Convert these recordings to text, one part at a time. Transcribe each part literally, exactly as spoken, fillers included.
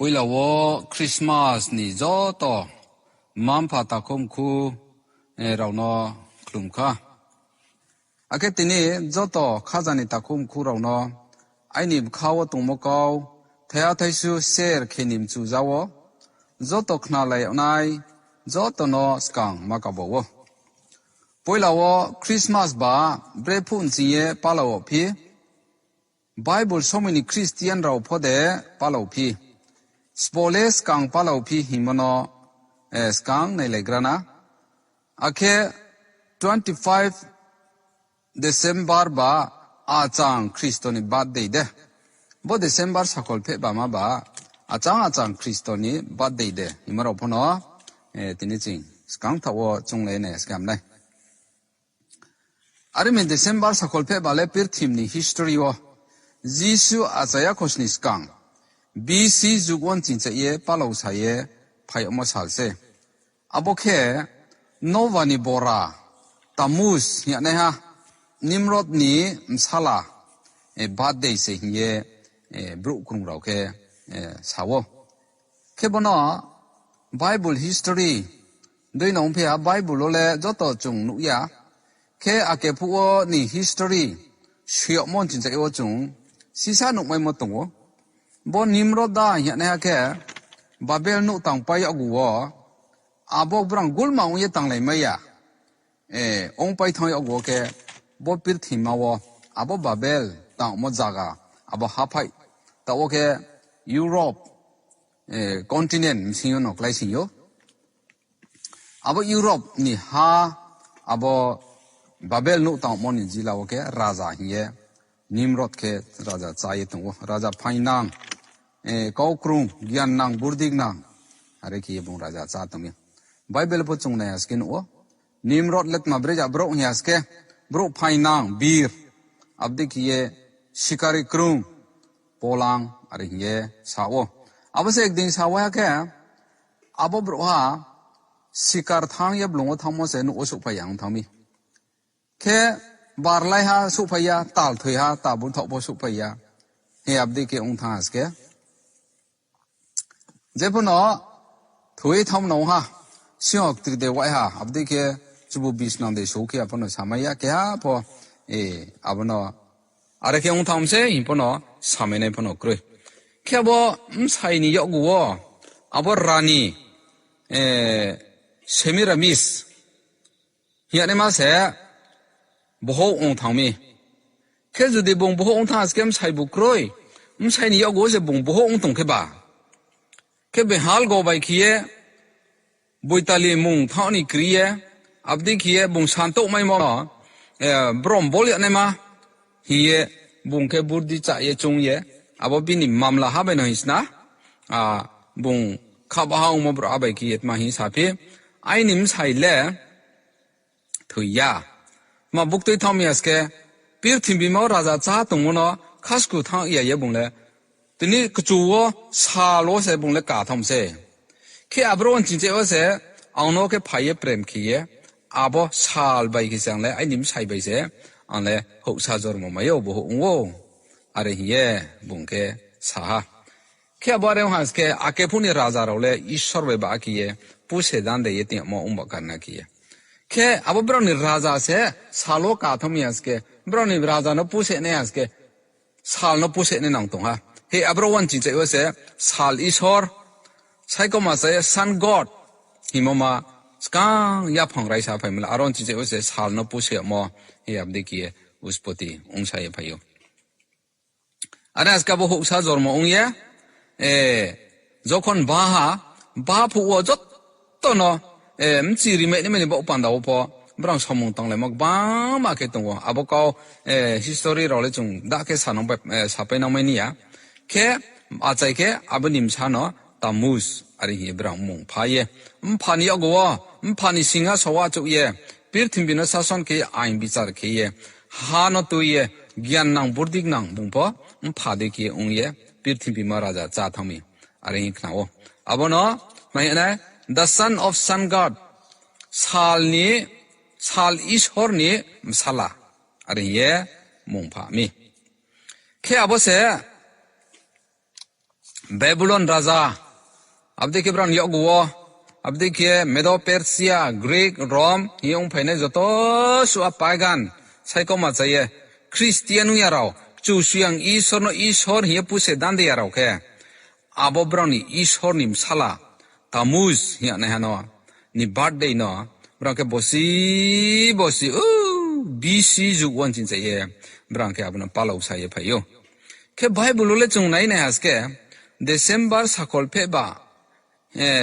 Poila wo Christmas ni joto mma-mpha, takhu-mkhu, eh, rao no khlum kha. Akhe tini joto khaza ni takhu-mkhu rao no aini bkha wo tongmo kau thaiha thaisu share khe ni mchu ja wo, joto khnalai yag nai joto no skang ma kabo ou. Poila wo Christmas ba brephuh nching ye pala wo phi, Bible somoi ni Christian rao pho de pala wo phi, sbo le skang pala wo phi hingmo no, eh, skang nailaigra na. Akhe twenty five December ba achang Khristo ni birthday de. Bo December sakhol pheh ba ma ba achang achang Khristo ni birthday de hingmo rao pho no, eh, tini ching skang thaoh wo chounglai nai skam nai. Are mi December sakhol pheh ba le purthimbi ni history wo Jisu achai ya khosni skang B C jug wo nchingchai ye palausa ye phai yagmo sal se. Abo khe Noa ni bora Tammuz hing yagnaiha, Nimrod ni bsala, eh, birthday se hing ye, eh, brouh krung rao khe, eh, sa ou. Khe bo no Bible history dei no ongphi ha, Bible wo le joto chung nuh ya. Khe ake phuh wo ni history soi yagmo nchingchai wo chung sisa nuhmaimo tong ou. Bo Nimrod da hing yagnaiha khe Babel nouh tangpai yag wo, abo brang gulma ong ye tanglaimai ya. Eh, ongpai thanng yag wo khe bo purthima wo abo Babel tangmo zaga, abo haphaih, taoh wo khe Europe, eh, continent bsing yo no kláising ou. Abo Europe ni ha, abo Babel nouh tangmo ni jila wo khe raja hing ye Nimrod khe raja chá ye tong ou. Raja phaingnang, eh, kaukrung, giannang, burdignang, are khe ye bung raja chá tong mi. Bible pho chung nai ya se khe nuh ou. Nimrod le tma brekhe brouh hing ya se khe, brouh phaingnang, bir, abo dei khe ye sikari krung, polang, are hing ye sa ou. Abo se ekdin sa waiha khe, abo brouhha sikar thanng ye blung wo thanngmo se nouh wo souhphai ya ong thanng mi. Khe barlaiha souhphai ya, tal thoiha, tabul thaoh pho souhphai ya. He abo dei khe ong thanng ha se khe. Je pho no thoi thanng no ong ha, singho ktri de waiha, abo dei khe chubu bisnang de sou khe abo no samai ya, keha pho, eh, abo no are khe ong thanng se hing pho no samainai pho no kroi. Khe abo bsai ni yakgu wo, abo rani, eh, Semiramis hing yagnaima se bohouh ong thanng mi. Khe judi bung bohouh ong thanng ha se khe bsai bu kroi, bsai ni yakgu wo se bung bohouh ong tong khe ba. Khe behal go bai khe ye, boitali mung thaoh ni kri ye, abo dei khe ye bung santouh maimo, eh, brom bol yagnaima hing ye, bung khe burdi chá ye choung ye, abo bini mamla ha bai no hing sna, ah, bung khabaha ongmo brouhha bai khe ye tma hing saphi, aini bsai le thoi ya. Tma buktui thanng mi ya se khe, purthimbi ma wo raja chá tongmo no khasku thanng ya ye bung le. Tini kchu wo sal wo se bung le ka thanng se. Khe abro wo nchingchai wo se, ang no khe phai ye prem khe ye, abo sal bai khe se ang le aini bsai bai se, ang le houhsa jormo mai ou, bohouh ong ou. Are hing ye bung khe sa ha. Khe abo are ong ha se khe, ake phuh ni raja rao le Isor bai ba khe ye, puse dan de ye tingmo ong ba karna khe ye. Khe abo brao ni raja se sal wo ka thanng mi ya se khe, brao ni raja no puse nai ya se khe, sal no puse nai nang tong ha. He abro wo nchingchai wo se, sal Isor, saikoma sa ye sun god hingmo ma, skang yaphang raisa phaimo le, aro nchingchai wo se sal no puse yagmo, he abo dei khe ye uspoti ongsa ye phai ou. Are ha se khe abo houhsa jormo ong ye, eh, jokhon ba ha, ba phuh wo joto no, eh, mchi rimai naimai ni baoh panda wo pho, brao samung tanglaimo gbangma khe tong ou. Abo kau, eh, history rao le chung da khe sanang bai, eh, sapai nangmai ni ya. Khe achai khe abo ni bsa no Tammuz, are hing ye brao mmung pha ye. Mpha ni yakgu wo, mpha ni singhason wo achouh ye, purthimbi no sason khe ye, ain bichar khe ye, ha no tui ye, giannang, burdignang bung pho, mpha dei khe ong ye, purthimbi ma raja chá thanng mi. Are hing khna ou. Abo no, ma hing nai, the son of sun god, sal ni, sal Isor ni bsala. Are hing ye mmung pha mi. Khe abo se, Babylon raja, abo dei khe brao ni yakgu wo, abo dei khe Medo Persia, Greek, Rom hing ye ongphainai joto suh a pagan, saikoma cha ye, Christian ong ya rao, Kchusoyang Isor no Isor hing ye puse dande ya rao khe, abo brao ni Isor ni bsala, Tammuz hing ye naiha no, ni birthday no, brao khe bosi, bosi, o, B C jug wo chingcha ye, brao khe abo no palao sa ye phai ou. Khe Bible wo le chung nai nai ha se khe, December sakhol phehba,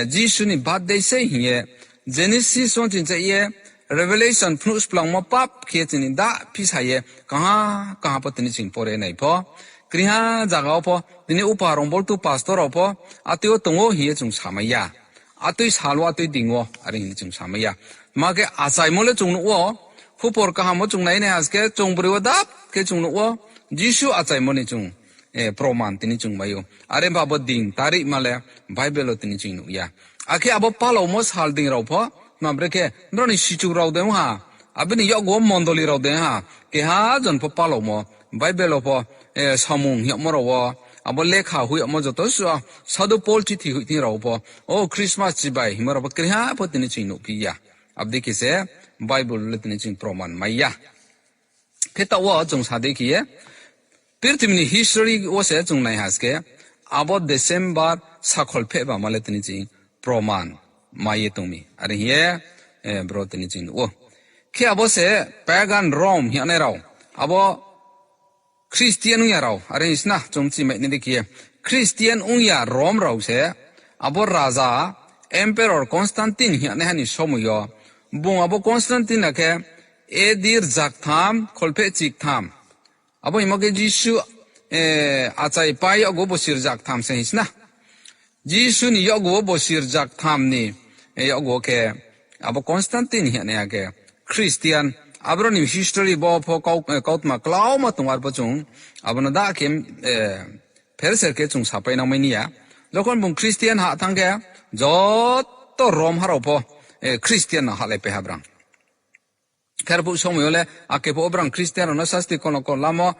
Jisu ni birthday sei hing ye, Genesis wo chingcha ye, Revelation phnuh splangmo pap khe chini da phisa ye, kaha, kaha pho tini ching pore nai pho, kriha zaga wo pho, tini upa rong boltu pastor rao pho, atoi wo tong ou hing ye chung samai ya. Atoi sal wo, atoi ding wo, are hing ye chung samai ya. Tma khe achaimo le chung nuh ou, khupor kaham wo chung nai nai ha se khe, chung broi wo dap khe chung nuh ou, Jisu achaimo ni chung, proman tini chung mai ou. Are pha abo ding tarikma le Bible wo tini chung nuh ya. Akhe abo palaomo sal ding rao pho, tma bre khe, brao ni sichu rao de ong ha, abo ni yakgu wo mondoli rao de ong ha, keha jon pho palaomo, Bible wo pho, samung hing yagmo rao wo, abo lekha hoih yagmo joto suh, Sadhu Paul chithi hoih thing rao pho, o Christmas chibai hingmo rao pho, keha pho tini chung nuhphi ya. Abo dei khe se Bible le tini chung proman mai ya. Khe taoh wo chung sa dei khe ye, purthimbi ni history wo se chung nai ha se khe, abo December sakhol phehbama le tini chung proman mai ye tong mi. Are hing ye, bro tini chung nuh ou. Khe abo se pagan Rome hing yagnai rao, abo Christian ong ya rao, are hing sna chung chimai nai dei khe ye. Christian ong ya Rome rao se, abo raja Emperor Constantine hing yagnaiha ni somoi yo, bung abo Constantine a khe A D rzaktham kholpheh chiktham. Abo hingmo khe Jisu achai pai yakgu bosi rzaktham se hing sna. Jisu ni yakgu wo bosi rzaktham ni yakgu wo khe abo Constantine hing yagnaiha khe Christian, aboro ni history bo pho kautma klauma tong, arpho chung abo no da khe pherser khe chung sapai nangmai ni ya. Jokhon bung Christian hah thanng khe, joto Rome ha rao pho Christian no hahlaipai ha brang. Khe arphuh somoi yo le ake pho brang Christian rao no sasti kono kono lamo,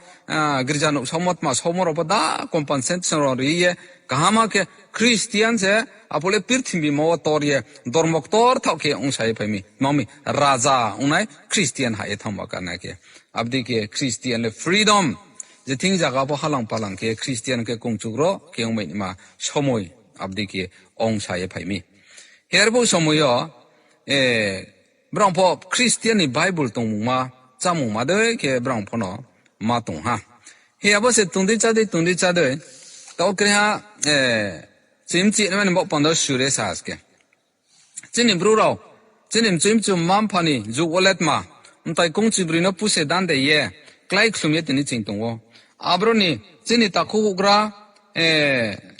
girja nouh saomo tma saomo rao pho da compensation rao ri ye, kaham khe Christian se aphuh le purthimbi ma wo tor ye, dormo ktor thaoh khe ongsa ye phai mi, tma mi raja ongnai Christian hah ye thanngma karna khe. Abo dei khe Christian le freedom, je thing zaga pho halang palang khe Christian khe kongchugro khe ongmai nima somoi, abo dei khe ongsa ye phai mi. Khe arphuh somoi yo, brang pho Christian ni Bible tongmungma, chámungma dei khe brang pho no ma tong ha. Hi abo se tong dei chá dei, tong dei chá dei, taoh kre ha, chimchi nai mani bo panda sure sa se khe. Chini bru rao, chini mchui mchu mma mpha ni jug wo le tma, mtai kongchi broi no puse dande ye, klái khlum ye tini ching tong ou. Aboro ni chini takhu houhgra,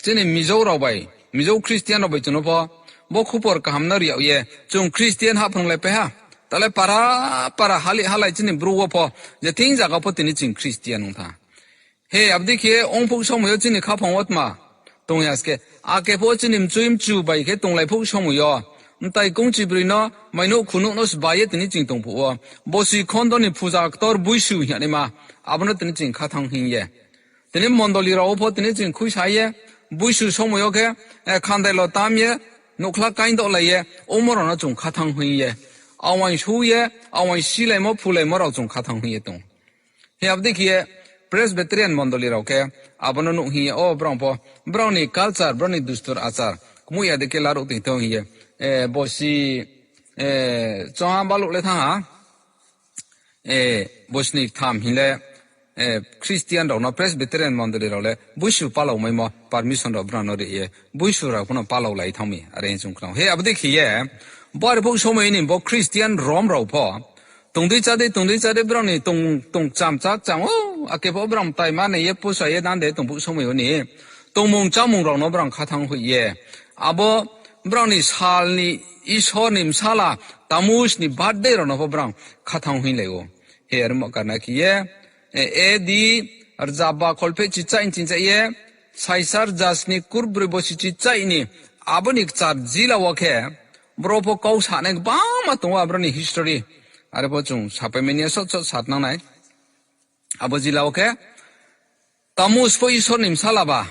chini Mizo rao bai, Mizo Christian rao bai chung no pho, bo khupor kaham no ri yag ye, chung Christian hahphrunglaipai ha. Tale para, para hali halai chini bru wo pho, je thing zaga pho tini ching Christian ong tha. He, abo dei khe ongphuh somoi yo chini khaphang wo tma tong ya se khe, ake pho chini mchui mchu bai khe tonglaiphuh somoi yo, mtai kongchi broi no, mainouh khunuh no sba ye tini ching tong phuh wo, bosi khondo ni phuja ktor Buisu hing yagnaima, abo no tini ching khathanng hing ye. Tini mondoli rao wo pho tini ching khuisa ye, Buisu somoi yo khe, khandai lo tam ye, nouhkhla kaindohlai ye, omo rao no chung khathanng hing ye. Awaing su ye, awaing silaimo phulaimo rao chung khathanng hing ye tong. Hi abo dei khe ye Presbyterian mondoli rao khe abo no nuh hing ye, o brang pho, brao ni culture, brao ni dustur achar kmuh ya dei khe laruh tong thou hing ye, bosi, choha baluh le thanng ha, bosi ni ktham hing le, Christian rao no Presbyterian mondoli rao le Buisu palaumaimo permission rao brao no ri ye, Buisu rao pho no palaulai thanng mi, are hing chung khna ou. He abo dei khe ye, bo arphuh somoi ni bo Christian Rome rao pho, tong dei chá dei, tong dei chá dei, brao ni tong, tong kcham chá kcham, o, ake pho brao mtai manai ye pusa ye dande tongphuh somoi yo ni, tongmung chámung rao no brao khathanng hoih ye. Abo brao ni sal ni Isor ni bsala, Tammuz ni birthday rao no pho brao khathanng hoihlai ou. He armo karna khe ye, A D rzaba kholpheh chichai ni chingcha ye, saisa rza sni kurbroi bosi chichai ni, abo ni kchar jila wo khe, bro pho kau sanai gbangma tong ou, abro ni history. Are pho chung sapai mania sot sot satnang nai. Abo jila wo khe, Tammuz pho Isor ni bsala ba,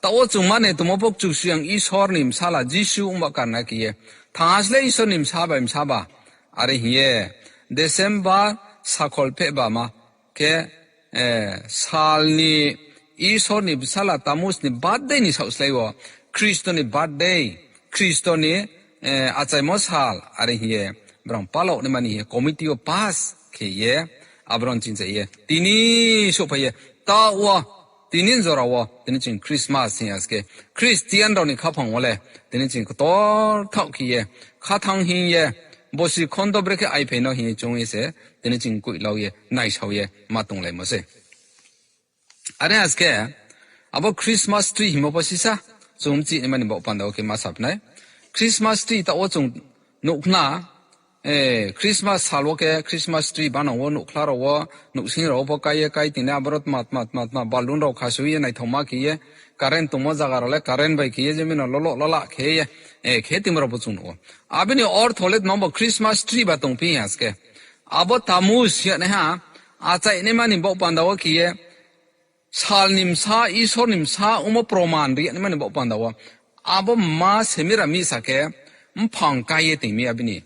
Taoh wo chung mani tongmo pho Kchusoyang Isor ni bsala Jisu ongba karna khe ye. Thangha sle Isor ni bsa bai bsa ba. Are hing ye, December sakhol phehba ma khe, eh, sal ni Isor ni bsala Tammuz ni birthday ni saohslái wo, Khristo ni birthday, Khristo ni, eh, achaimo sal, are hing ye, brang palao naimani hing ye, committee wo pass khe ye, aboro ni chingcha ye, tini souhphai ye, taoh wo, tini jora wo, tini ching Christmas hing ya se khe, Christian rao ni khaphang wo le, tini ching ktor thaoh khe ye, khathang hing ye, bosi khondo brekhe aiphai no hing ye chung ye se, tini ching koilau ye, naisao ye, ma tonglaimo se. Are ha se khe, abo Christmas tree hingmo pho sisa, chung mchih naimani baoh panda wo khe ma saphnai. Christmas tree taoh wo chung nuh khna, eh, Christmas sal wo khe Christmas tree banang wo nuhkhla rao wo, nuhsing rao wo pho kái ye, kái tini aboro tma, tma, tma, tma, balloon rao khasui ye, naithaoma khe ye, current tongmo zaga rao le current bai khe ye, jemino lolo lala khe ye, eh, khe tongmo rao pho chung nuh ou. Abini ortho le tma bo Christmas tree ba tongphi ha se khe. Abo Tammuz hing ye naiha, achai naimani baoh panda wo khe ye, sal ni bsa, Isor ni bsa, ongmo proman ri naimani baoh panda wo. Abo ma semira misa khe, mphang kái ye tongmi abini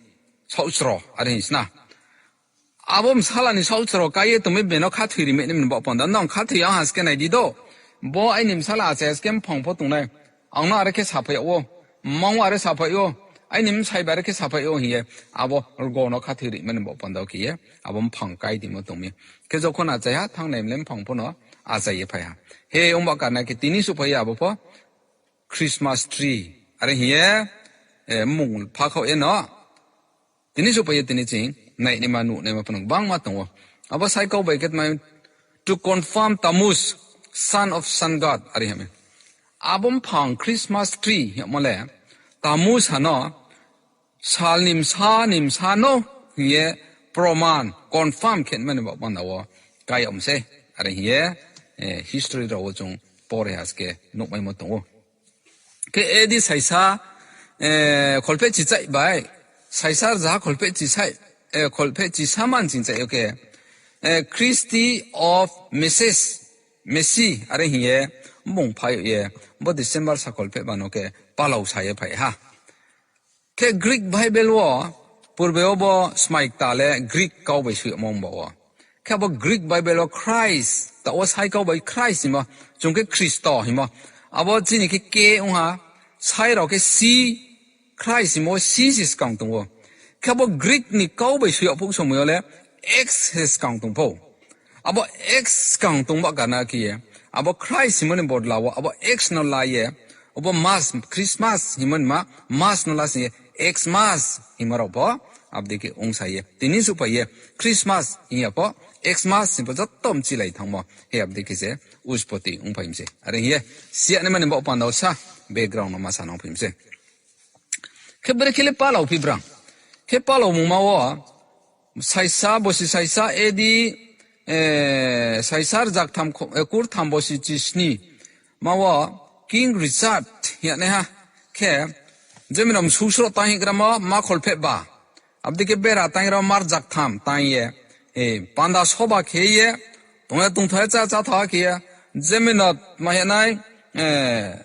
saohchro, are hing sna. Abo bsala ni saohchro kái ye tongmi beno khathoi ri mai naimani baoh panda. Nang khathoi ang ha se khe nai di do. Bo aini bsala achai ha se khe mphang pho tongnai. Ang no are khe saphai yag ou. Mmang wo are saphai ou. Aini bsai ba are khe saphai ou hing ye. Abo rgo no khathoi ri mani baoh panda wo khe ye. Abo mphang kái tongmo tongmi. Khe jokhon achai ha, thanng nai mle mphang pho no achai ye phai ha. He, ongba karna khe tini souhphai ye abo pho Christmas tree. Are hing ye, eh, mmung phakhaoh ye no. Tini souhphai ye tini ching, nai naima nuh naima pho no gbangma tong ou. Abo sai kau bai khe tma, to confirm Tammuz, son of sun god, are hing ye. Abo mphang Christmas tree hingmo le, Tammuz ha no, sal ni bsa ni bsa no hing ye proman, confirm khe mani baoh panda wo kái yag mi se. Are hing ye, eh, history rao wo chung pore ha se khe nuhmaimo tong ou. Khe A D saisa, eh, kholpheh chichaih bai, saisa rzaha kholpheh chisaih, eh, kholpheh chisa man chingchaih yo khe, eh, Christy of Messes, Messi, are hing ye, bung phai yag ye, bo December sa kholpheh ba no khe palao sa ye phai ha. Khe Greek Bible wo, purbe wo bo smai kta le Greek kau bai soi yagmo ong ba wo. Khe abo Greek Bible wo Christ, taoh wo sai kau bai Christ hingmo, chung khe Khristo hingmo. Abo chini khe K ong ha, sai rao khe C, Christ hingmo C se skang tong ou. Khe abo Greek ni kau bai soi yag phuh somoi yo le X se skang tong pho. Abo X skang tong ba karna khe ye, abo Christ hingmo ni bodla wo abo X no la ye, abo Mass, Christmas hingmo ni ma, Mass no la sing ye, Xmas hingmo rao pho, abo dei khe ongsa ye. Tini souhphai ye, Christmas hing ya pho, Xmas hing pho joto mchilai thanngmo. He abo dei khe se, uspoti ongphai mi se. Are hing ye, si ya naimani baoh panda wo sa, background no ma sa nang phai mi se. Khe brekhe le palao phi brang. Khe palaomungma wo, saisa, bosi saisa A D, eh, saisa rzaktham kho-, eh, kurtham bosi chisni. Ma wo King Richard hing ye naiha khe, jemino msusro tang hing gramo ma kholpheh ba. Abo dei khe bera tang gramo ma rzaktham tang ye, eh, panda soba khe ye, tong ye tongtha ye chá chátha khe ye, jemino ma hing nai, eh,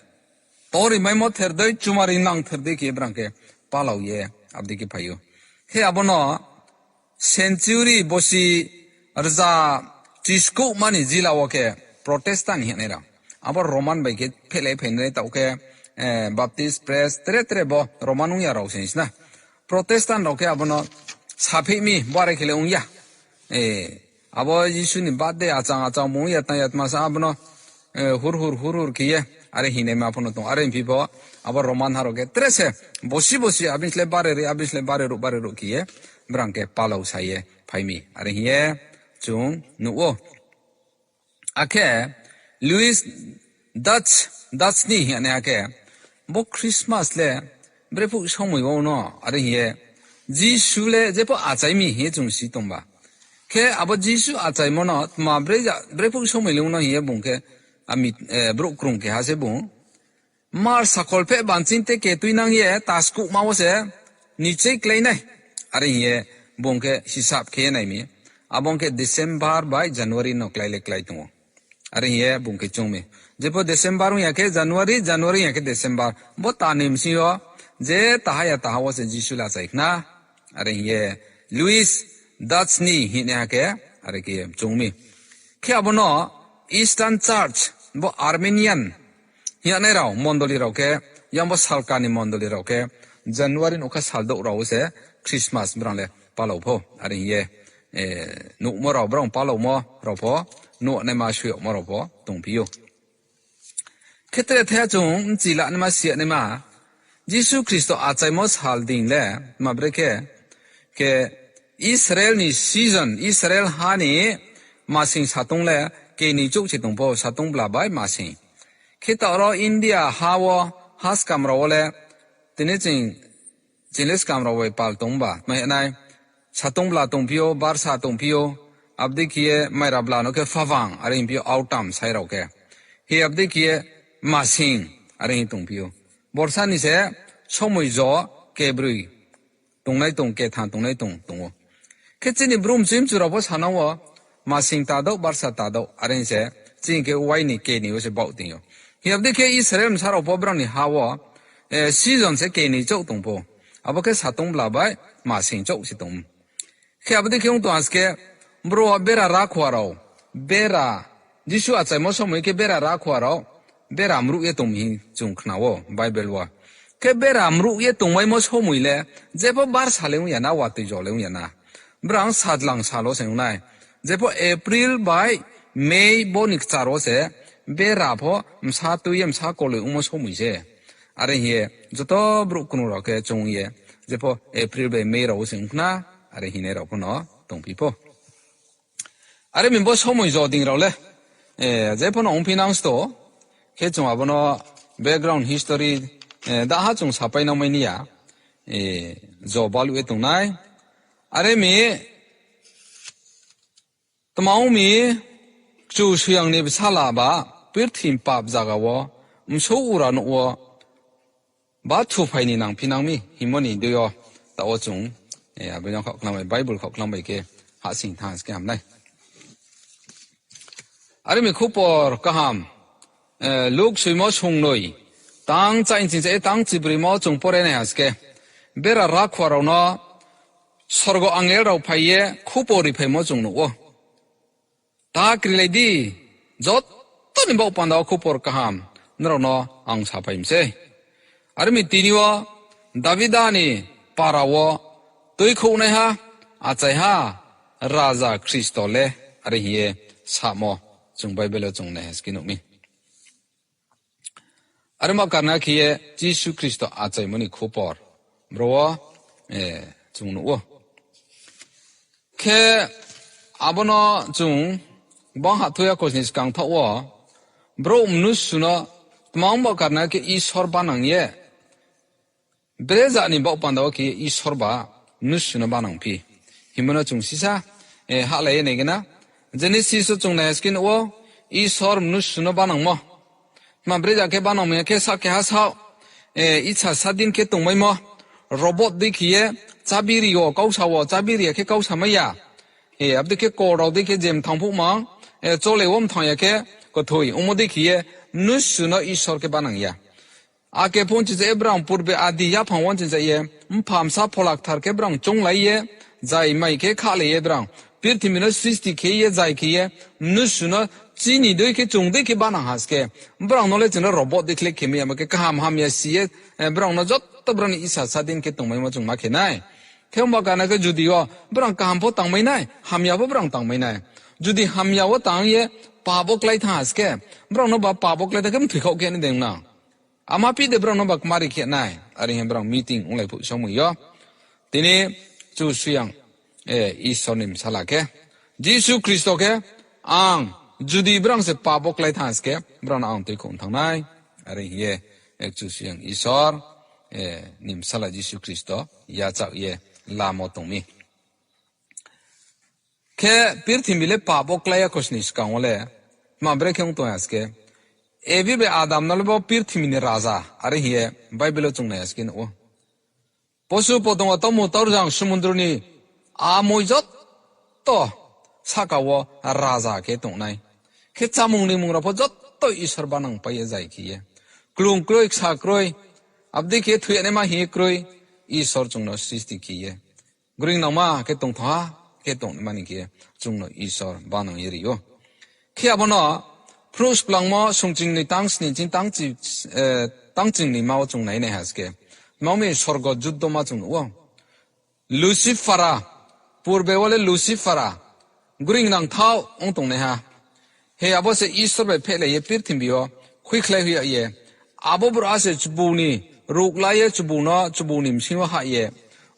tori maimo ther dei, chumari nang ther dei khe brang khe palao ye, abo dei khe phai ou. Khe abo no century bosi rza chiskuh mani jila wo khe Protestant hing nai rao. Abo Roman bai khe phehlai phainai taoh khe, eh, Baptist, Pres, tre tre bo Roman ong ya rao se sna. Protestant rao khe abo no saphih mi, bo are khe le ong ya. Eh, abo Jisu ni birthday achang achang mung ya tang ya tma sa abo no, eh, hur hur hur hur khe ye, are hingnaima pho no tong, are hingphi pho, abo Roman ha rao khe tre se, bosi bosi abini slái bare ri, abini slái bare ruh, bare ruh khe ye, brang khe palao sa ye phai mi, are hing ye, chung nuh ou. Akhe Louis Dutch, Dutch ni hing ye nai akhe, bo Christmas le brephuh somoi wo no, are hing ye, Jisu le jepho achai mi hing ye chung si tong ba. Khe abo Jisu achaimo no tma bre ja-, brephuh somoi le ong no hing ye bung khe, ami, eh, brouh krung keha se bung. Mar sakhol pheh banching te ke tuinang ye taskuhma wo se nichei klái nai. Are hing ye bung khe hisab khe ye nai mi. Abo ong khe December bai January no klái le klái tong ou. Are hing ye bung khe choung mi. Jepho December ong ya khe January, January ong ya khe December. Bo ta ni bsing yo je taha ya taha wo se Jisu le achai khna. Are hing ye Louis Dutch ni hingnaiha khe are khe choung mi. Khe abo no Eastern Church, bo Arminian hing yagnai rao, mondoli rao khe, yang bo salka ni mondoli rao khe, January nouhkha saldouh rao wo se Christmas brang le palao pho. Are hing ye, nuhmo rao brang palaomo rao pho, nuhnaima soi yagmo rao pho tongphi ou. Khe tre thaiha chung bchi lanaima si yagnaima, Jisu Khristo achaimo sal dei le, ma bre khe, khe Israel ni season, Israel ha ni masing satung le keni chouh se tong pho, satung bla bai masing. Khe taoh ro India ha wo, ha skam rao wo le, tini ching, ching le skam rao bai pal tong ba, tma hing nai, satung bla tongphi ou, barsa tongphi ou, abo dei khe ye maira bla no khe phabang, are hingphi ou, autumn sai rao khe. Hi abo dei khe ye masing, are hing tongphi ou. Borsa ni se somoi jo kebroi tongnai tong, ketham tongnai tong, tong ou. Khe chini bru mchoi mchu rao pho sanang wo, masing ta douh, barsa ta douh, are hing se, chini khe wai ni keni wo se baoh ting ou. Hi abo dei khe Israel bsa rao pho brang ni ha wo, season se keni chouh tong pho. Abo khe satung bla bai masing chouh se tong ou. Khe abo dei khe ong tong ha se khe, bro bera rakhua rao, bera, Jisu achaimo somoi khe bera rakhua rao, bera mruh ye tong mi hing chung khna ou Bible wo. Khe bera mruh ye tongmaimo somoi le, jepho barsa le ong ya na, watoi jo le ong ya na. Brang sadlang sal wo se ong nai. Jepho April bai May bo ni kchar wo se, bera pho msa tui ye msa koloi ongmo somoi se. Are hing ye, joto brouh knung rao khe chung ye, jepho April bai May rao wo se ong khna, are hingnai rao pho no tongphi pho. Are mi bo somoi jo dei rao le, jepho no ongphi nang sto, khe chung abo no background history, daha chung sapai nangmai ni ya, jo baluh ye tongnai. Are mi, tma ong mi, Kchusoyang ni bsala ba, purthim pap zaga wo, msouh ura nouh wo, ba thuphai ni nangphi nang mi hingmo ni dei yo, taoh wo chung, abo no khaohklang bai, Bible khaohklang bai khe hahsoing thanng se khe ham nai. Are mi khupor kaham, Luk soimo songnoi, tang chaing ching cha ye tang chibroimo chung pore nai ha se khe, bera rakhua rao no sorgo angel rao phai ye khupor riphaimo chung nuh ou. Ta krilai di, joto ni baoh panda wo khupor kaham nrao no ang saphai mi sei. Are mi tini wo Davida ni para wo tuikhouhnaiha, achaiha Raja Khristo le, are hing ye samo chung Bible wo chung nai ha se khe nuh mi. Are ma karna khe ye Jisu Khristo achaimo ni khupor bro wo chung nuh ou. Khe abo no chung bang hahthu ya khosni skang thaoh wo, brouh mnusu no tma ong ba karna khe Isor banang ye, brezag ni baoh panda wo khe ye Isor ba mnusu no banangphi hingmo no chung sisa hahlai ye nai gana. Genesis wo chung nai ha se khe nuh ou, Isor mnusu no banangmo. Tma brezag khe banangmai ya khe sa keha saoh, isa sadin khe tongmaimo, robot dei khe ye, chábiri yo kau sa wo, chábiri ya khe kau sa mai ya. Abo dei khe kol rao dei khe je mthang phuh mang, chole wo mthang ya khe, kthoi ongmo dei khe ye, mnusu no Isor khe banang ya. Akhe pho chingcha ye brang purbe adi yaphang wo chingcha ye, mpha bsa phola kthar khe brang chounglai ye, zai mai khe khahlai ye brang purthimbi no sristi khe ye, zai khe ye, mnusu no chini dei khe chung dei khe banang ha se khe, brang no le chung no robot dei khe le khe mai ya, ma khe kaham hamya si ye, brang no joto brang ni isa sadin khe tongmaimo chung ma khe nai. Khe ongba karna khe judi yo brang kaham pho tangmai nai, hamya pho brang tangmai nai. Judi hamya wo tang ye pap wo klái thanng ha se khe, brang no ba pap wo klái thanng khe mthoi khaoh khe nai de nang. Ama phi de brao no ba kmari khe nai, are hing brao meeting onglai phuh somoi yo. Tini Kchusoyang, Isor ni bsala khe, Jisu Khristo khe, ang, judi brao se pap wo klái thanng se khe, brao no ang tuikhouh thanng nai, are hing ye, Kchusoyang Isor ni bsala Jisu Khristo yachaoh ye lamo tong mi. Khe purthimbi le pap wo klái ya khosni skang wo le, tma bre khe ong tong ya se khe, Evi bai Adam no le bo purthimbi ni raja, are hing ye Bible wo chung nai ha se khe nuh ou. Posu potong wo tongmung taurjang sumundru ni amoi joto sahka wo raja khe tongnai. Khe chámung ni mung rao pho joto Isor banang pai ye zai khe ye. Klung kroi, ksa kroi, abo dei khe thoi yanaima hing ye kroi, Isor chung no sristi khe ye. Groing nangma khe tongthao ha, khe tongnaima ni khe chung no Isor banang ye ri ou. Khe abo no Phnuh Splangmo sungching ni tang sni ching tang chi-, eh, tang ching ni ma wo chung nai nai ha se khe. Tma mi sorgo juddo ma chung nuh ou. Lucifer, purbe wo le Lucifer, groing nangthao ong tongnaiha. He abo se Isor bai phehlai ye purthimbi yo khuikhlai hoih ya ye. Abo brouhha se chubu ni ruh la ye chubu no chubu ni bsing wo hah ye.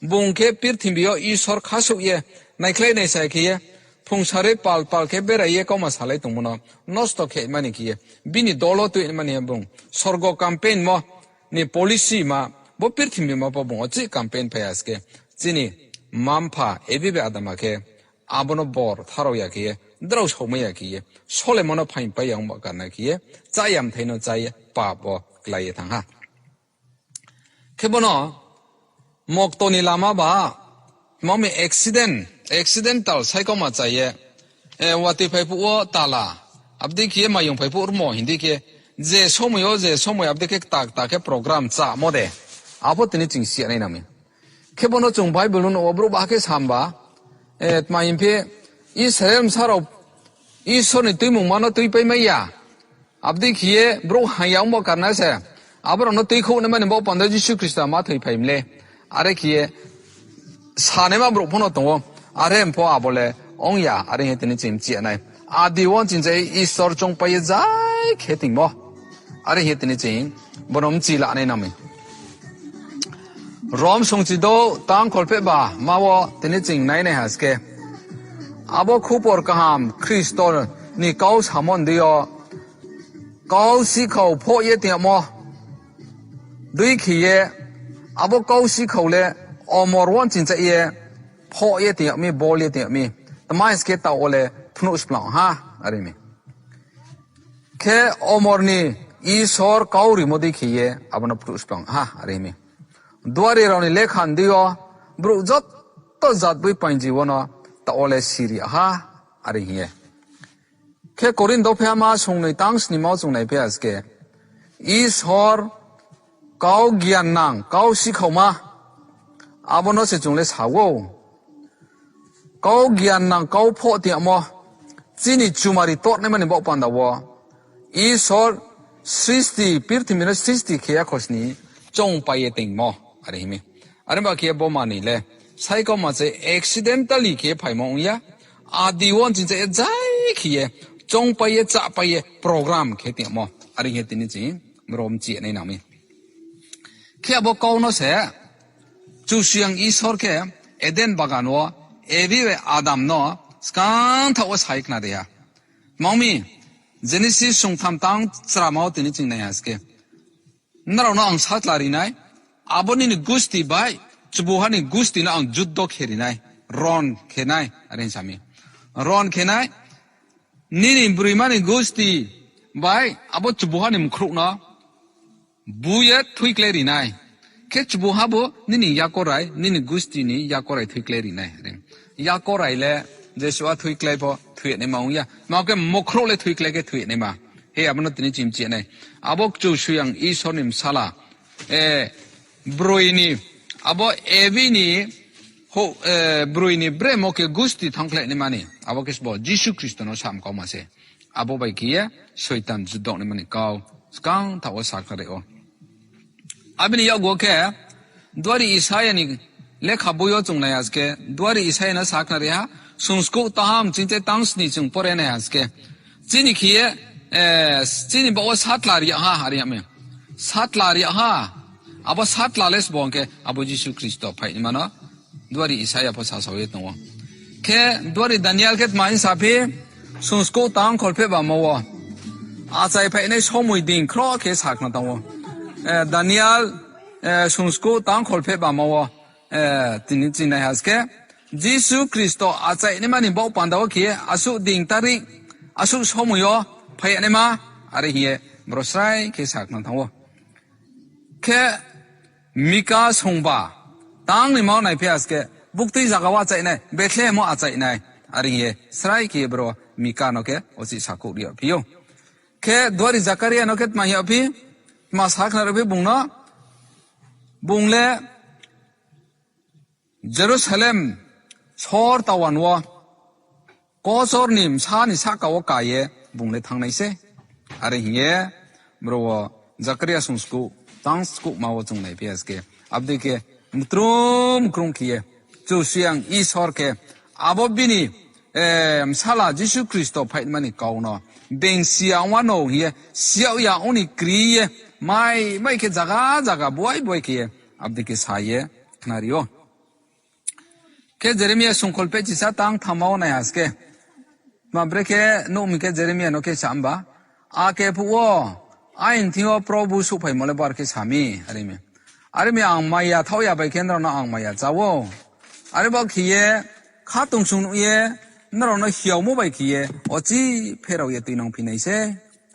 Bung khe purthimbi yo Isor khasouh ye, naikhlai naisa khe ye, phung sarui pal pal khe berai ye kauma salai tongmo no nosto khe mani khe ye. Bini dol wo tuinai mani bung sorgo campaign mo ni policy ma, bo purthimbi ma pho bung o chih campaign phai ya se khe. Chini mma-mpha Evi bai Adam a khe, abo no bor tharao ya khe ye, drao saomai ya khe ye, solemo no phaing pai ya ongba karna khe ye, chá ya mthai no chá ye, pap wo klái ye thanng ha. Khe bo no mokto ni lama ba, tma mi accident, accidental sai kauma chá ye, eh, watoi phai phuh wo tala, abo dei khe ye mayung phai phuh rmo hing di khe, je somoi yo, je somoi abo dei khe kta kta khe program chámo de, abo tini ching si ya nai nang mi. Khe bo no chung Bible no nuh wo brouh ba khe sam ba, eh, tma hing phi Israel bsa rao Isor ni tuimungma no tuipai mai ya. Abo dei khe ye brouh hang ya ongba karna se. Abo rao no tuikhouh naima ni baoh panda Jisu Khristo ma thoi phai mle. Are khe ye sanaima brouh pho no tong ou. Are pho abo le ong ya, are hing ye tini ching mchi ya nai. Adi wo ching je Isor choungpai ye zai khe tingmo. Are hing ye tini ching bo no mchi la nai nang mi. Rom sungchi douh tang kholpheh ba ma wo tini ching nai nai ha se khe. Abo khupor kaham Khristo ni kau samo ni deing yo kau sikhau phoh ye tong yagmo dei khe ye, abo kau sikhau le omor wo ching chá ye phoh ye tong yag mi, bol ye tong yag mi. Tma hing se khe taoh wo le phnuh splang ha, are mi. Khe omor ni Isor kau rimo dei khe ye abo no phnuh splang ha, are mi. Duari rao ni lekha ni deing yo brouh joto jatboi painji wo no taoh wo le siri ha, are hing ye. Khe Korinth dophiama sungnoi tang snima wo chung nai phi ya se khe, Isor kau giannang, kau sikhauma, abo no se chung le sa ou. Kau giannang, kau phoh tong yagmo, chini chumari tornaima ni baoh panda wo Isor sristi, purthimbi no sristi khe ya kho sni choungpai ye tongmo, are hing mi. Are ba khe bo manoi le sai kauma se accidentally khe phaimo ong ya, adi wo ching chá ye zai khe ye choungpai ye, chápai ye program khe tongmo, are hing ye tini ching rom chi nai nang mi. Khe abo kau no se Kchusoyang Isor khe Eden bagan wo Evi bai Adam no skangthaoh wo sai khnari ha. Tma mi, Genesis sungtham tang chrama wo tini ching nai ha se khe, nrao no ang satla ri nai, abo nini gusti bai chubuha ni gusti no ang juddo khe ri nai, ron khe nai, are hing sa mi. Ron khe nai, nini broima ni gusti bai abo chubuha ni mkhrouh no bu ye thoiklái ri nai. Khe chubuha bo nini yakorai, nini gusti ni yakorai thoiklái ri nai. Yakorai le jesuh a thoiklái pho thoi yag naima ong ya. Tma khe mkhrouh le thoiklái khe thoi yag naima. He abo no tini ching mchi ya nai. Abo Kchusoyang Isor ni bsala, eh, broi ni, abo Evi ni houh, eh, broi ni bremo khe gusti thanngkhlai naima ni. Abo khe sbo Jisu Khristo no sam kauma se. Abo bai khe ye Soitan juddo naima ni kau skangthaoh wo sa khnari ou. Abo ni yakgu khe Duari Isaia ni lekha boi yo chung nai ha se khe, Duari Isaia no sa khnari ha, sungskouh taham ching tang sni chung pore nai ha se khe. Chini khe ye, eh, chini baoh wo satla ri yag ha, are yag mi. Satla ri yag ha, abo satla le sbo hing khe abo Jisu Khristo phai naima no Duari Isaia pho sasao ye tong ou. Khe Duari Daniel khe tma hing sa phi, sungskouh tang kholpheh bama wo achai phainai somoi ding khroh khe sa khna tong ou. Eh, Daniel, eh, sungskouh tang kholpheh bama wo, eh, tini ching nai ha se khe, Jisu Khristo achai naima ni baoh panda wo khe asuh ding tarik, asuh somoi yo phai yag naima, are hing ye bro srai khe sa khna tong ou. Khe Mika sungba tang ni ma wo nai phi ya se khe, buktui zaga wo achai nai, Bethlehem wo achai nai, are hing ye srai khe bro Mika no khe uchih sakhouh ri yagphi ou. Khe duari Zakaria no khe tma hing yagphi, tma sakhnari yagphi bung no, bung le Jerusalem sor tawan wo kosor ni bsa ni sahka wo ka ye bung le thanng nai se. Are hing ye bro wo Zakaria sungskuh, tang skuhma wo chung naiphi ha se khe. Abo dei khe mtrum krung khe ye Kchusoyang Isor khe abo bini bsala Jisu Khristo phaimani kau no being si ya ong wanou hing ye, si yag ya ong ni kri ye, mai mai khe zaga zaga buai buai khe ye, abo dei khe sa ye khnari ou. Khe Jeremia sungkhol pehchisa tang thamma wo nai ha se khe. Tma brekhe nuh mi khe Jeremia no khe sa himba, akhe phuh wo aini thing yo Probu souhphaimo le bar khe sa mi, are mi. Are mi ang maya thaoh ya bai khe nrao no ang maya chá ou. Are bo khe ye khatungsung nuh ye nrao no hiaomo bai khe ye ochi pherao ye tuinangphi nai se.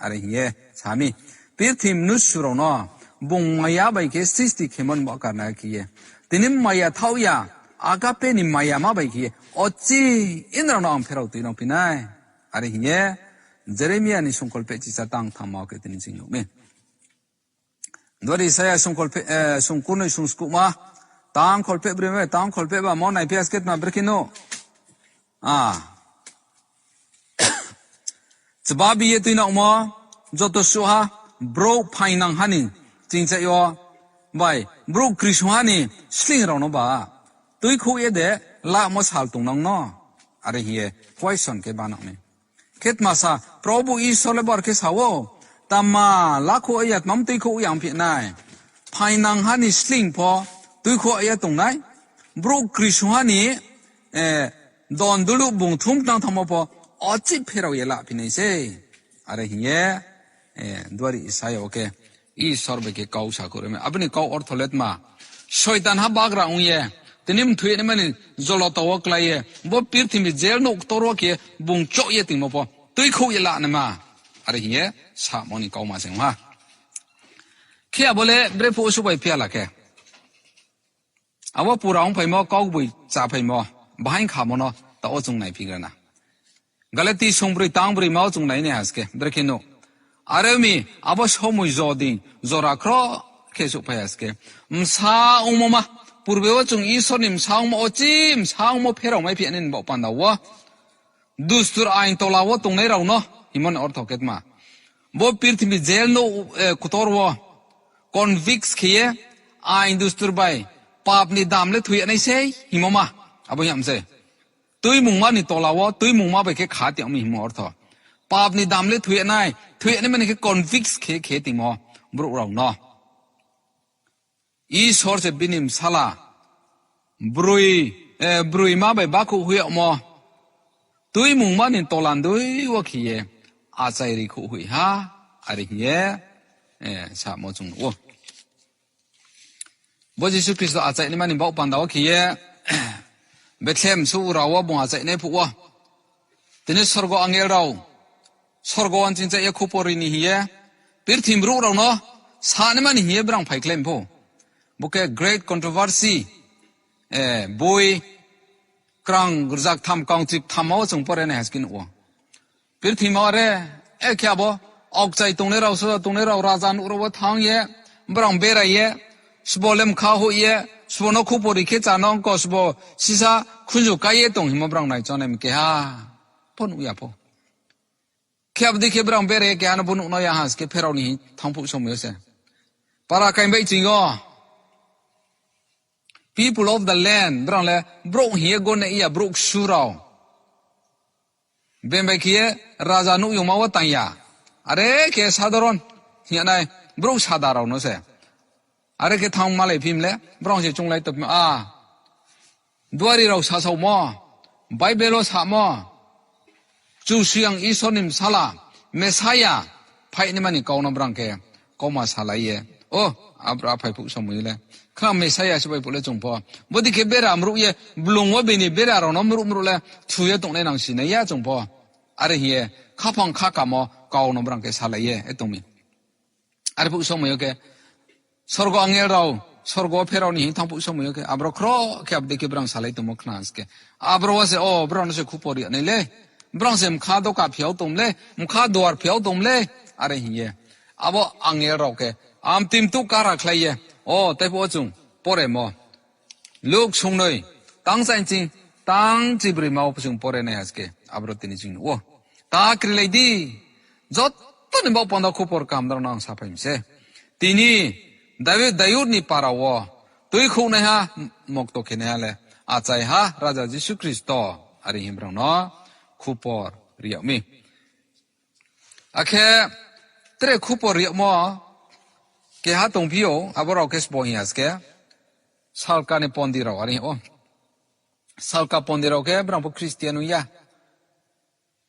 Are hing ye sa mi, purthimbi mnusu rao no bung maya bai khe sristi khemo ni baoh karna khe ye, tini maya thaoh ya, agape ni maya ma bai khe ye ochi nrao no ang pherao tuinangphi nai. Are hing ye Jeremia ni sungkhol pehchisa tang thamma wo khe tini ching nuh mi. Duari Isaia sungkol phe-, eh, sungkurnoi sungskuhma, tang kholpheh broi ma, tang kholpheh ba mo naiphi ha se khe tma brekhe nuh. Ah. Chbabi ye tuinangmo, joto suh ha, brouh phaingnang ha ni chingchaih yo, bai, brouh krisung ha ni sleing rao no ba, tuikhouh ye de, lamo sal tongnang no, are hing ye, question khe banang mi. Khe tma sa, Probu Isor le bar khe sa ou, tma lakhouh ya, tma tuikhouh ya ongphi nai. Phaingnang ha ni sleing pho tuikhouh ya tong nai. Brouh krisung ha ni, eh, don duluh bung thum tang thanngmo pho, ochi pherao ye laphi nai se. Are hing ye, eh, duari Isaia wo khe Isor bai khe kau sakhouh ri mi. Abo ni kau ortho le tma? Soitan ha bagra ong ye, tini mthoi naimani jolota wo klái ye, bo purthimbi jail nouh ktor wo khe bung choh ye tongmo pho, tuikhouh ye la naima. Are hing ye samo ni kauma se ong ha. Khe abo le brephuh wo suhbai phi ya la khe. Abo pura ongphaimo, kaugboicha phaimo, bahaing khamo no taoh wo chung naiphigra na. Galati sungbroi tangbroi ma wo chung nai nai ha se khe, brekhe nuh. Are ong mi, abo somoi jodi, jora khro khe souhphai ha se khe. Bsa ongmo ma, purbe wo chung Isor ni bsa ongmo, ochi bsa ongmo pherao maiphi ya nai ni baoh panda wo. Dustur ain tola wo tongnai rao no, hingmo ni ortho khe tma? Bo purthimbi jail nouh, eh, ktor wo convict khe ye, ain dustur bai, pap ni dam le thoi ya nai sei, hingmo ma, abo yam se. Tuimungma ni tola wo, tuimungma bai khe kha tong mi hingmo ortho. Pap ni dam le thoi ya nai, thoi ya naimani khe convict khe, khe tongmo brouh rao no. Isor se bini bsala, broi, eh, broima bai bakhouh hoih yagmo, tuimungma ni tola ndui wo khe ye, achai rikhouh hoih ha, are hing ye, eh, samo chung nuh ou. Bo Jisu Khristo achainaimani baoh panda wo khe ye, Bethlehem suh rao wo bung achainai phuh wo. Tini sorgo angel rao, sorgo uanchingchaih ye khupor ri ni hing ye, purthimbi brouh rao no sanaimani hing ye brang phaikhlai pho. Bo khe great controversy, eh, boi krang rzaktham kangchibtham wo chung pore nai ha se khe nuh ou. Purthimbi are, e khe abo, aokchai tongnai rao, soja tongnai rao, raja nouh rao wo thanng ye, brang berai ye, sbo le mkha hoih ye, sbo no khupor ri khe chá no ongko, sbo sisa khunju kái ye tong hingmo brang naichonai mi keha pho nuh ya pho. Khe abo dei khe brang berai ye keha no bo nuh no ya ha se khe pherao ni hing thanng phuh somoi yo se. Para kaing bai ching yo, people of the land, brang le brouh hing ye gonai ya, brouh ksu rao. Bembai khe ye raja nouh yongma wo tang ya. Are khe sadharon hing ya nai, brouh sada rao no se. Are khe thanng malai phim le, brang se chounglai tongphi, a, duari rao sasaomo, Bible wo samo, Kchusoyang Isor ni bsala, Messiah, phainaimani kau no brang khe, kauma salai ye. O, abra phai phuh somoi le. Kha Messiah se bai phuh le chung pho. Bodei khe bera mruh ye, blung wo bini bera rao no mruh mruh le, thu ye tongnai nang si nai ya chung pho. Are hing ye, khaphang khakamo kau no brang khe salai ye, e tong mi. Are phuh somoi yo khe, sorgo angel rao, sorgo pherao ni hing thanng phuh somoi yo khe, abro khro khe abo dei khe brang salai tongmo khna se khe. Abro wo se, o, brao no se khupor ri ya nai le. Brao se mkha doka phiao tong le, mkha duar phiao tong le, are hing ye. Abo angel rao khe, amtim tu kara khlai ye. O, tei pho chung poremo. Luk sungnoi, tang chainching, tang chibroi ma wo chung pore nai ha se khe, aboro tini chung nuh ou. Ta krilai di, joto ni baoh panda khupor kaham rao no ang saphai mi se. Tini, David, Dayud ni para wo, tuikhouhnaiha, mokto khenaiha le, achaiha, Raja Jisu Khristo, are hing brao no, khupor ri yag mi. Akhe tre khupor ri yagmo keha tongphi ou, abo rao khe sbo hing ya se khe, salka ni pondi rao are hing ou. Salka pondi rao khe brao pho Christian ong ya.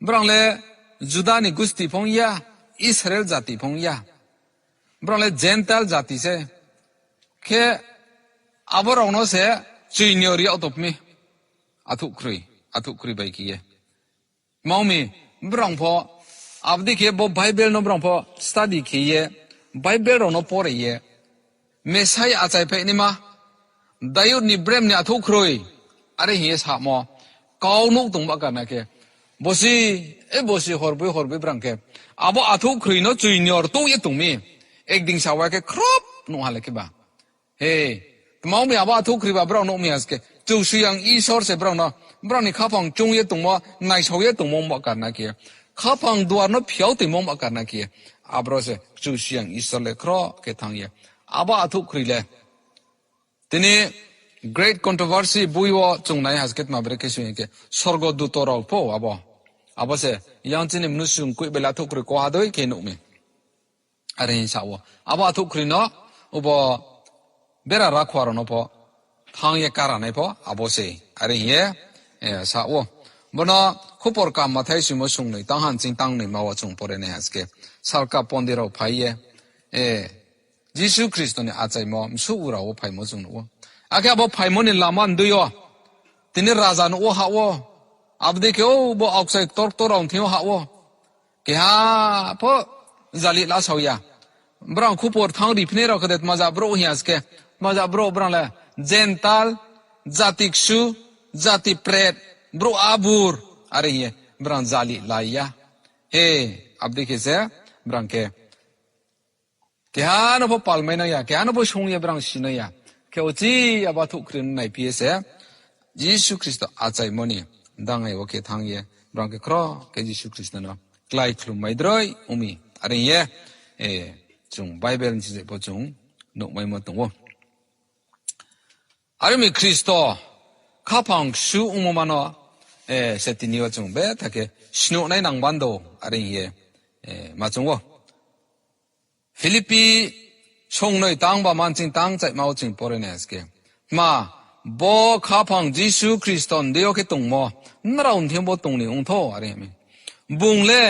Brao le Juda ni gusti pho ong ya, Israel jati pho ong ya. Brao le Gentile jati se. Khe abo rao no se chuinyo ri yag tong mi. Athuhkhroi, athuhkhroi bai khe ye. Tma ong mi, brao pho, abo dei khe bo Bible no brao pho study khe ye, Bible rao no pore ye, Messiah achaiphai naima, Dayud ni brem ni athuhkhroi, are hing ye samo, kau nuh tongba karna khe, bosi, e bosi horbroi horbroi brao khe, abo athuhkhroi no chuinyo rtuh ye tong mi, ekdin sawa khe khrop nuh ha le kheba. He, tma ong mi abo athuhkhroi ba brao nuh mi ha se khe, Kchusoyang Isor se brao no, brao ni khaphang choung ye tongmo, naisao ye tongmo ongba karna khe, khaphang duar no phiao toimo ongba karna khe, aboro se Kchusoyang Isor le khro khe thanng ye. Abo athuhkhroi le, tini Great Controversy boi wo chung nai ha se khe tma brekhe soi hing khe, sorgo duto rao pho abo. Abo se, yang chini mnusu mkoih bai le athuhkhroi koha dei khe nuh mi. Are hing sa ou. Abo athuhkhroi no, ubo bera rakhua rao no pho, thanng ye kara nai pho, abo se. Are hing ye, eh, sa ou. Bono khupor kaham Mathai soimo sungnoi, tang hanching tang noi ma wo chung pore nai ha se khe. Salka pondi rao phai ye, eh, Jisu Khristo ni achaimo, msuh ura wo phaimo chung nuh ou. Akhe abo phaimo ni lama ndui yo, tini raja nuh ou hah ou. Abo dei khe o bo aokchai ktor ktor rao thing yo hah ou. Keha pho jali lasao ya. Brao khupor thanng ri phinai rao khe de tma ja brouh hing ya se khe. Tma ja brouh brao le Gentile, jati ksu, jati pret, brouh abur, are hing ye brao jali lai ya. He, abo dei khe se brao khe keha no pho palmai nai ya, keha no pho sung ye brao si nai ya. Khe uchih abo athuhkhroi no naiphi ye se, Jisu Khristo achaimo ni dangai wo khe thanng ye, brao khe khro khe Jisu Khristo no klái khlum mai droi ong mi. Are hing ye, eh, chung Bible ni sijai pho chung nuhmaimo tong ou. Are ong mi Khristo khaphang ksu ongmo ma no, eh, se tini yo chung betha khe snuh nai nang bando, are hing ye, eh, ma chung ou. Philippi songnoi tang ba manching tang chaima wo chung pore nai ha se khe. Tma, bo khaphang Jisu Khristo ni deing yo khe tongmo, nrao ni thing bo tong ni ongthou, are hing mi. Bung le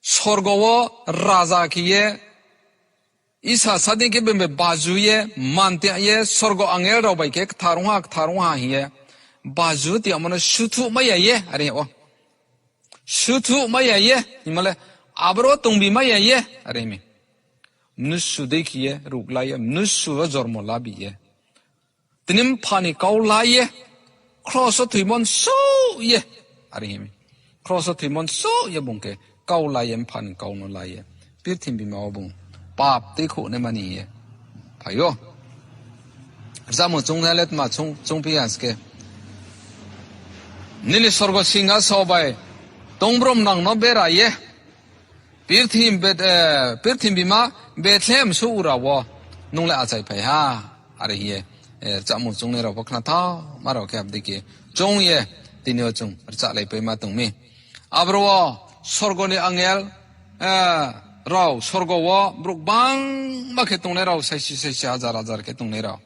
sorgo wo raja khe ye, Isor sa dei khe bini bai baju ye, mantia ye, sorgo angel rao bai khe kthar ong ha, kthar ong ha hing ye, baju tiamo no suthuh mai ya ye, are hing ou. Suthuh mai ya ye, hingmo le, aboro tongbi mai ya ye, are hing mi. Mnusu dei khe ye, ruh la ye, mnusu wo jormo labi ye. Tini mpha ni kau la ye, kros wo thoimo nsouh ye, are hing mi. Kros wo thoimo nsouh ye bung khe kau la ye, mpha ni kau no la ye, purthimbi ma wo bung pap tuikhouh naima ni ye phai ou. Rchamo chung nai le tma chung, chung phi ya se khe. Nini sorgo singhaso bai tongbrom nang no bera ye, purthim Bet-, eh, purthimbi ma Bethlehem suh ura wo nung le achaiphai ha, are hing ye, eh, rchamo chung nai rao pho khnathao ma rao khe abo dei khe chung ye tini yo chung rchalaipaima tong mi. Aboro wo sorgo ni angel, eh, rao sorgo wo brouh gbangma khe tongnai rao, saisi saisi, hajar hajar khe tongnai rao.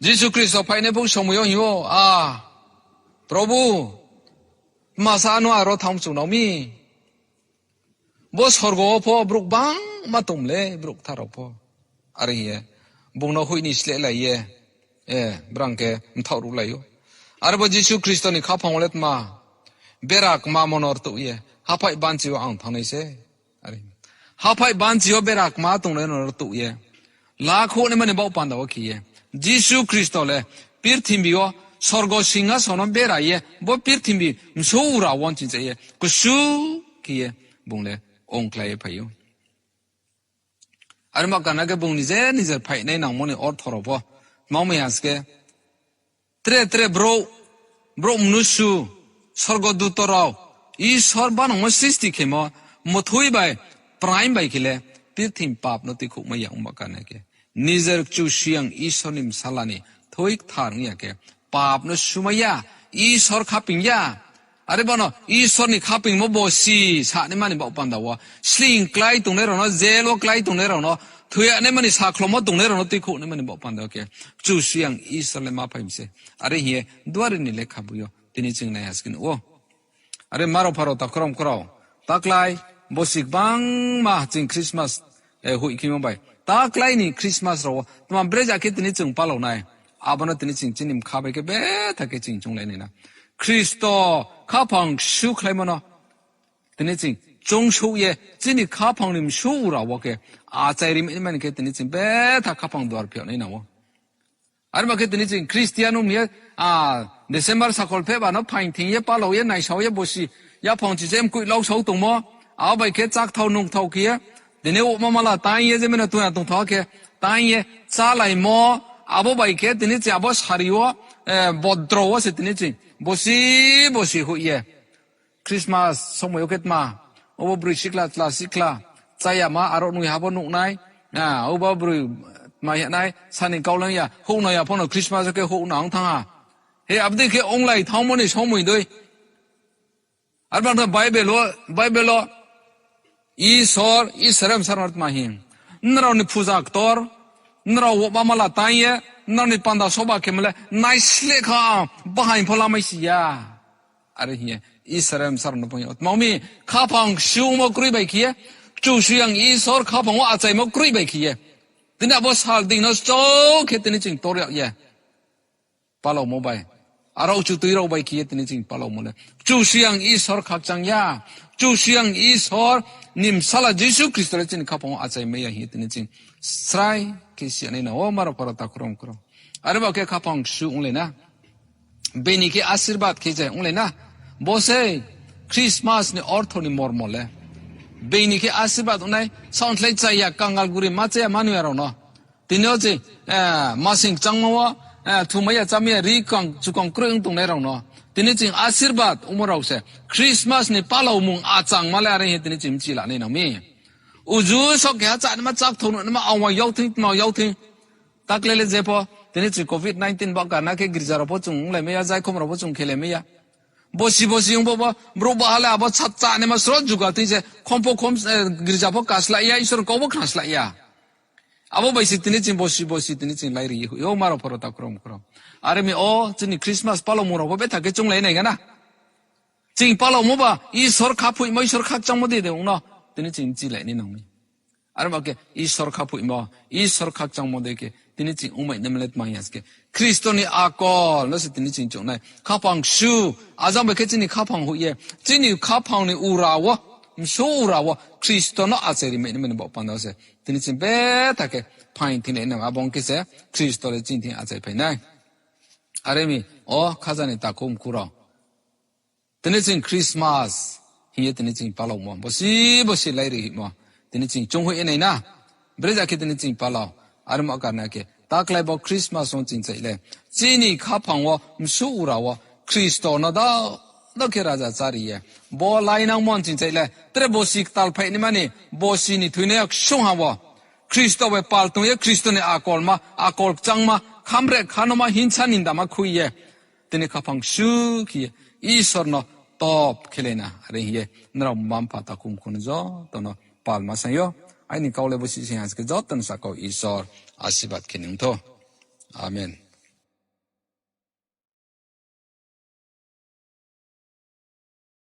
Jisu Khristo phainai phuh somoi yo hing ou, a, Probhu, tma sa no aro thanng chung nang mi? Bo sorgo wo pho brouh gbangma tong le, brouh kthar rao pho. Are hing ye, bung no hoih ni slehlai ye, eh, brao khe mthaoh ruhlai ou. Are bo Jisu Khristo ni khaphang wo le tma, bera kma mo no rtuh ye, haphaih banchi yo ang thanng nai se. Are, haphaih banchi yo bera kma tongnai no rtuh ye, lakhouh naima ni baoh panda wo khe ye, Jisu Khristo le purthimbi yo sorgo singhason no bera ye, bo purthimbi msu ura wo chingcha ye, kusu khe ye bung le ongkhlai ye phai ou. Are ma kana khe bung nijer nijer phainai nangmo ni ortho rao pho. Tma ong mi ha se khe, tre tre brouh, brouh mnusu, sorgo duto rao, Isor banangmo sristi khemo, mthui bai, praing bai khe le, purthimbi pap no tuikhouhmai ya ong ba kana khe. Nijer Kchusoyang Isor ni bsala ni thui kthar ong ya khe, pap no sumai ya, Isor khaping ya. Are bono Isor ni khapingmo bosi sanaimani baoh panda wo, sleing klái tongnai rao no, jail wo klái tongnai rao no, thoiyanaimani sakhlomo tongnai rao no tuikhouhnaimani baoh panda wo khe, Kchusoyang Isor le ma phai mi se. Are hing ye duari ni lekha boi yo tini ching naiha se khe nuh ou. Are ma rao pha rao takhu rao mkhu rao, taklái bosi gbangma ching Christmas hoih khemo bai, taklái ni Christmas rao wo tma brekhe khe tini ching palao nai, abo no tini ching chini bkha bai khe betha khe ching chounglai nai na. Khristo khaphang ksu khlaimo no tini ching choungsouh ye chini khaphang ni msu ura wo khe achai rimai mani khe tini ching betha khaphang duar phiouh nai nang ou. Are ma khe tini ching Christian ong ye, December sakhol phehba no phaing thing ye, palao ye, naisao ye, bosi yaphang chiche mkoih lau sao tongmo, abo bai khe chakthao nungthao khe ye, tini wo ma mala taing ye, je meno tong ya tongthao khe, taing ye, chálaimo, abo bai khe tini ching abo sari wo bodro wo se tini ching bosi bosi hoih ye. Christmas somoi yo khe tma, obo broi sikhla, chla sikhla, cháyama, aro nuiha bo nuhnai, obo broi tma ya nai, sani kaulai ya, houhnai ya pho no Christmas yo khe houhna ong thanng ha. He, abo dei khe onglai thanngmo ni somoi dei. Are bang no Bible wo, Bible wo, Isor, Israel bsa rao no tma hing, nrao ni phuja ktor, nrao wo ma mala taing ye, nrao ni panda soba khemo le naisleh kha, bahai pho lamai si ya. Are hing ye Israel bsa rao no phung ye, tma ong mi, khaphang ksu ongmo kroi bai khe ye, Kchusoyang Isor khaphang wo achaimo kroi bai khe ye, tini abo sal dei no chouh khe tini ching tor yag ye palaomo bai, aro chutui rao bai khe ye tini ching palaomo le Kchusoyang Isor khakchang ya. Kchusoyang Isor ni bsala Jisu Khristo le chini khaphang wo achaimai ya hing ye tini ching srai khe si ya nai na, o ma rao pha rao takhu rao mkhu rao. Are ba khe khaphang ksu onglai na. Being ni khe asirbad khe je onglai na. Bo se Christmas ni ortho ni mormo le. Being ni khe asirbad ong nai, saonthlai chaya, kangal guri, ma chaya, ma nuh ya rao no. Tini yo ching, masing kchangmo wo, thumai ya, chámai ya, ri kang, chukang kroi ong tongnai rao no tini ching asirbad ongmo rao se Christmas ni palaomung achangma le are hing ye tini ching mchi la nai nang mi. Uju sok keha chánaima, chakthao nuhnaima, aowai yag thing, tma yag thing. Takle le je pho, tini ching covid nineteen ba kana khe girja rao pho chung onglaimai ya, jaikhom rao pho chung khelaimai ya. Bosi bosi ong bo, brouh baha le abo chánaima sro juga thing se, khom pho khom, girja pho kaslai ya, Isor ni kau bo khnaslai ya. Abo bai se tini ching bosi bosi tini ching lairi ye hoih ou, ma rao pha rao takhu rao mkhu rao. Are mi o chini Christmas palaomung rao pho betha khe chounglai nai gana. Ching palaomo ba Isor khaphoihmo, Isor khakchangmo dei de ong no tini ching mchilai nai nang mi. Are ba khe Isor khaphoihmo, Isor khakchangmo dei khe tini ching ongmai nai mle tma hing ya se khe, Khristo ni akol no se tini ching choung nai. Khaphang ksu, ajang bai khe chini khaphang hoih ye, chini khaphang ni ura wo, msu ura wo Khristo no achai rimai nai mani baoh panda wo se tini ching betha khe phaing thing nai nang, abo ong khe se Khristo le chini thing achaiphai nai. Are mi, o khaja ni takhu mkhu rao, tini ching Christmas hing ye tini ching palaomo, bosi bosi lairi hoihmo, tini ching choung hoih ye nai na. Brekhe khe tini ching palao, are ma karna khe, taklai bo Christmas ong ching chai le, chini khaphang wo, msu ura wo, Khristo no da, da khe raja chári ye, bo lainangmo ching chai le, tre bosi ktal phainaimani, bosi ni thoinai ksung ha wo, Khristo bai pal tong ye, Khristo ni akolma, akol kchangma, khamre khanoma, hingsa nindama khui ye, tini khaphang ksu khe ye, Isor no top khelai na, are hing ye, nrao mma mpha takhu mkhu no joto no palma saing ou. Aini kau le bosi se ha se khe joto no sakau Isor asirbad khe nung thou. Amen.